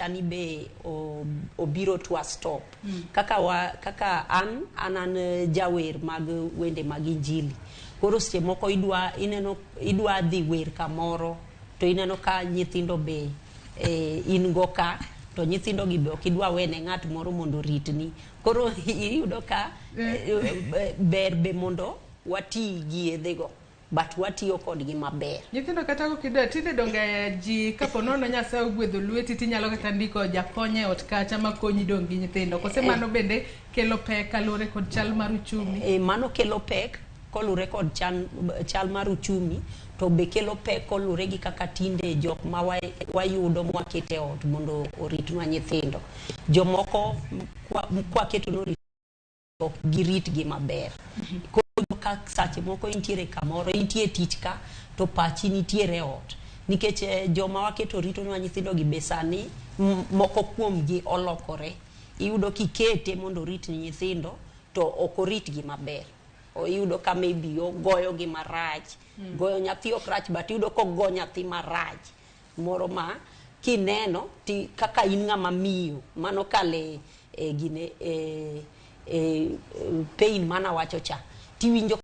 Sani be obiro to a stop. Kaka wa, kaka an jawer mag wende mag injili. Koro seche moko idwa ineno idwa dhi wer kamoro to ineno ka nyithindo be in go ka to nyithindo gi be ok idwa wene ng'at moro mondo oritni. Koro iyudo ka ber be mondo wati gi yedhe go, but watiyo kodgi maber. Nyithindo kata kokida tinde donge ji kapo nono Nyasaye ogwedho lweti tinyalo kata ndiko jakony e ot kacha makonyi dong' gi nyithindo. Kose mano bende kelo pek kaluwore kod chal mar uchumi? Mano kelo pek kolure kod chal mar uchumi, to be kelo pek kolure gi kaka tinde jok ma wayudo mwakete ot mondo oritnwa nyithindo. Jomoko kwaketo norit ok giritgi maber. Koro ka sache moko intiere kamoro, intie tich ka, to pachi nitiere e ot. Nikech joma waketo ritonwa nyithindo gi be sani moko kuomgi olokore. Iyudo kikete mondo oritni nyithindo to ok oritgi maber. Iyudo ka maybe ogoyo gi marach. Goyo nyathi ok rach, but iyudo kogo nyathi marach. Moro ma kineno ti kaka in ng'ama miyo mano kale e gine e pain mana wacho cha tiwinjo.